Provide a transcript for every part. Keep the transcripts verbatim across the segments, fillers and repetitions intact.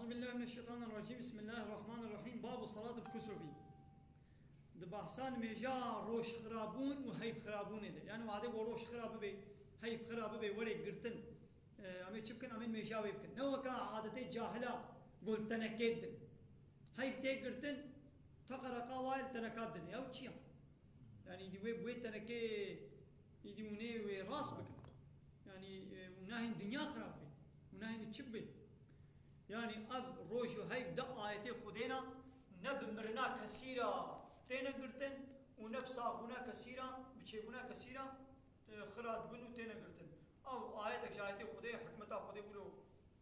Euzubillahimineşşeytanirracim. Bismillahirrahmanirrahim. Babu salatil kusufi. Di behsa nimêja rojxirabûn û heyvxirabûnê de. Yani wadê bo roj xira bibe, heyv xira bibe, were girtin. E, em ê çi bikin? Em ê nimêja wê bikin. Ne weka adetê cahila, go li tenekê didin. Heyv tê girtin, teqereqa wa li teneka didin. Ew çi ya? Yani îdî wê, wê tenekê, îdî hûn ê wê rast bikin. Yani, e, hûn nahên dinya xirab bê. Hûn nahên çi bê. Yani ev roj û heyv di ayetê Xwedê ne, ne bi mirina kesî re têne girtin û ne bi saxbûna kesî re, bi çêbûna kesî re, e, xira dibin û têne girtin. Ew ayetek ji ayetê Xwedê, hikmeta Xwedê wilo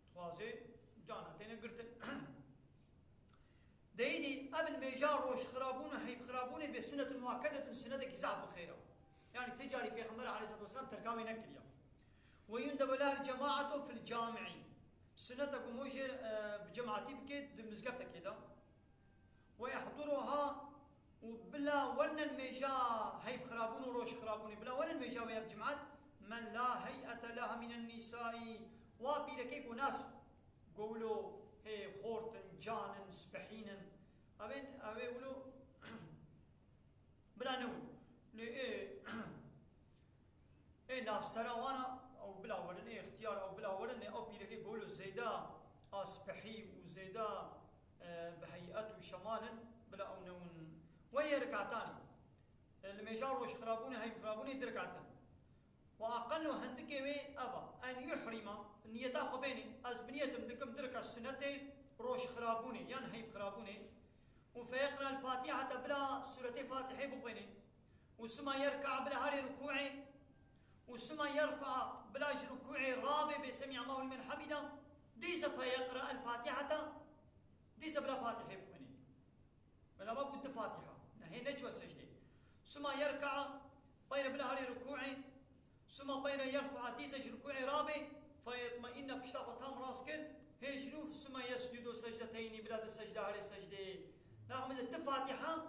dixwaze, cana têne girtin. Deyîdî ev nimêja rojxirabûn û heyvxirabûnê dibê sinnetun muakkedetun, sinnetekî zaf bi xêr e. Yani ti carî Pêxember aleyhissalatu vesselam terka wê nekiriya. Ve yundebu lehel cemaatu fil cami'i. Sinnet e ku mo jê, e, bi cemaatî bike di mizgeftekê de. Ve yehduruha û bila werne nimêja heyvxirabûn û rojxirabûnê, bila werne nimêja wê ya bi cemaat, men la hey'ete leha minen nisai. Wa pîrekê ku nas Go wilo hê xort in, can in, spehîn in. Evên, evê wilo bila ne wilo. Lê ê, ê navsera wana, ew bila werin, ê ixtiyar, ew bila werin, ê ew pîrekê go wilo zêde a spehî û zêde, e, bi heyet û şemal in, bila ew ne win. Wê yê rikatanê. E, li mêja roj xirabûnê, heyv xirabûnê di rikatin. Wa aqellu hindikê wê ev a. En yuhrima, niyeta xwe bênê. Ez bi niyetim dikim dirika sinetê roj xirabûnê, yan heyv xirabûnê. Û feyeqra el-Fatihata, bila suretê Fatihê bixwênê. Û sima yerka, bila herê rukûê. Û sima yerfa, bila ji rukûê rabê bê semi'allahu limen hamida. Dîse feyeqra el-Fatihata. Dîse bila Fatihê bixwênê. Mela bû du Fatiha. Nehê neçû secdê. Suma yerka'a, peyre bila harê rukû'ê. Suma peyre yerfa'a, dîse ji rukû'ê rabê. Feyetmeinne, pişta xwe tam rast kir. Hê ji nû, suma yescudu secdeteynî, bila di secde harê secdê. Naximize du Fatiha,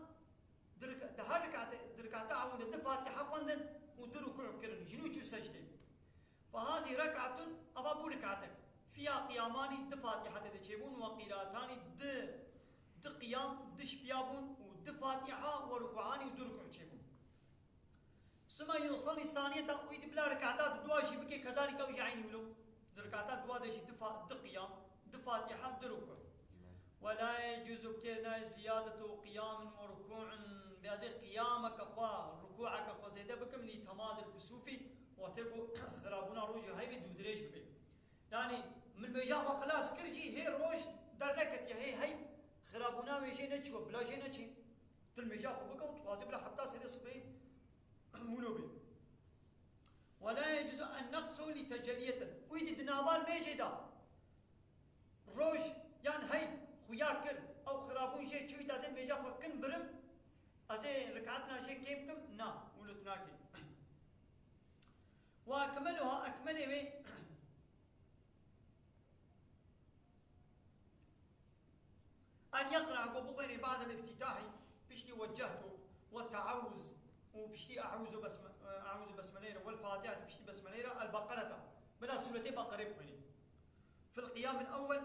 di rika-, di her rikate, di rikate awinde du Fatiha xwendin û du rukû kirin. Ji nû çû secdê. Fehazî rek'atun, ava bû rikatek. Fiha qiyamanî, di Fatîha tê de çêbûn, we qîratanî, di, di qiyam, di şpiya bûn û di Fatîha we rukûanî û du rukû çêbûn. Sima yusallî saniyeta, wî di bila rikata di dua jî bike, kezalîka wî jî eynî wilo. Di rikata dua de jî di fa-, di qiyam, di Fatîha, di rukû. Ve la yecuzu, kêr nayê, ziyadetu qiyamin ve rukû'in, bêazê qiyameke xwe, rukû'eke xwe zêde bikim, lî temadil kusûfî, wextê ku xirabûna rojê heyvê dûdirêj bibe. Yanî, min mêja xwe xilas kir jî, hê roj derneketiye, hê heyv xirabûna wê jê neçû, bila jê neçî. Tu li mêja xwe bike û tu dixwazî bila heta serê sibê wilo bê. Ve la yecuzu en neqsu li tecelliyeten. Wî dî di nava mêjê de roj yan heyv xuya kir, ew xirabûn jê çûyî, ez ê mêja xwe kin birim, ez ê rikatina jê kêm kim? Na, wilo tu nakê. Ve ekmeluha, ekmelê wê En yeqra, ku bixwênê ba'del iftitahî, piştî weccehtu, we teawuz û piştî eûzu besme-, eûzu besmeleyê re, wel fatihati piştî besmeleyê re, el beqereta. Bila sûretê Beqerê bixwênê. Fil qiyamil ewwel,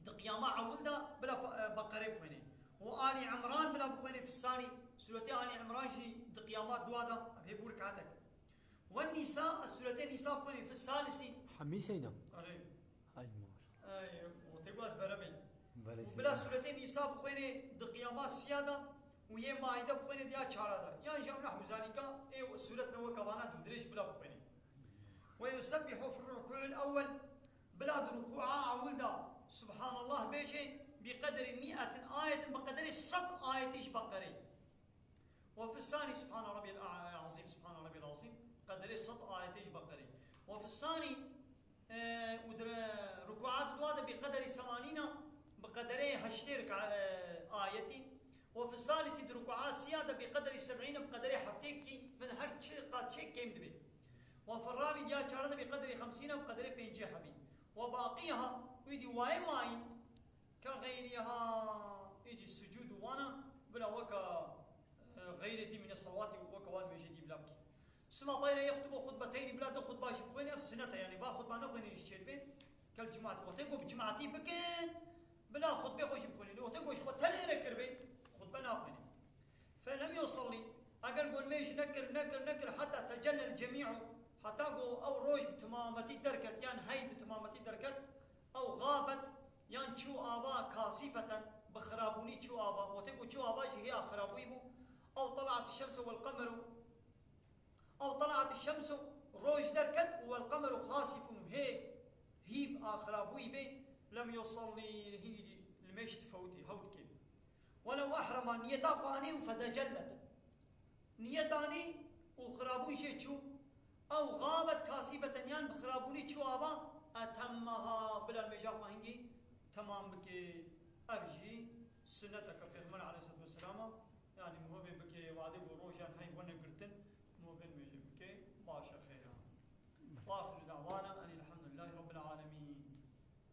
di qiyama ewil de bila fa-, e, Beqerê bixwênê. Û Ali Imran bila bixwênê fil sani, sûretê Ali Imran jî di qiyama dua de, hê bû rikatek. Wen Nîsa, ez sûretê Nîsa bixwênê fil salisi. Hemî seyda. Erê. Ay mar. Ay, o tê ku ez bere bê. Bere û seyda. Bila sûretê Nîsa bixwênê di qiyama siya de û yê Maîde bixwênê di ya çara de. Yan jî ew nehwu zalîka, ê sûret ne weke vana dûdirêj bila bixwênê. Ve yusebbihu fir rukû'il ewwel, bila di rukû'a ewil de Subhanallah bêjê, bi qedri mi'etin ayetin, bi qederê sed ayetê ji Beqerê. Ve fis sani Subhane Rabbiyel a-, Azîm, Subhane Rabbiyel Azîm, qederê sed ayetê ji Beqerê. Ve fis sani, e, û di re-, rukûa di dua de bi qederî semanîna, bi qederê heştê rika-, e, ayetî. Ve fis salisi di rukûa siya de bi qederî seb'îne, bi qederê heftêkî, min her çi qat çê kêm dibe. Ve fir rabi diya çare de bi qederî xemsîne, bi qederê pêncî hebî. Ve baqiha, wî dî wayê mayî, Ka xeyrîha, êdî sucûd û wana bila weka, e, xeyrê dî mîne salawatî weka wan mêjê dî bila bikî. Sima peyre yextubu xutbeteynî, bila du xutba jî bixwêne, ev sinet e, yanî va xutba nexwêne jî çêdibe. Kel cemaat, wextê ku bi cemaatî bikin, bila xutbê xwe jî bixwînin. Wextê ku ji xwe tenê re kiribê, xutbe naxwînin. Felem yusalli, eger ku nimêj nekir, nekir, nekir, heta tecellel cemî'u, heta ku ew roj bi timametî derket, yan hey bi timametî derket, ew xabet, yan çû ava kasîfeten, bi xirabûnî çû ava. Wextê ku çû ava jî hêya xirabûyî bû. Ew telat şemsu wel qemeru, ew telat şemsu, roj derket, û wel qemeru xasifun, hê hîv a xirabûyî bê, lem yusalli, hî nimêj difewtê, hew dikê. Welew ehrema, niyeta xwe anî û fetecellet. Niyet anî û xirabûn jê çû. Ew xabet kasîfeten, yan bi xirabûnî çû ava, etemmeha, bila nimêja xwe hingî temam bike. Ev jî sunneteke Pêxember aleyhisselatu vesselam e. Yani mirovê bike, wadê ku rojan hey wene girtin, mirovê nimêje bike, baş e, xêr e. Wa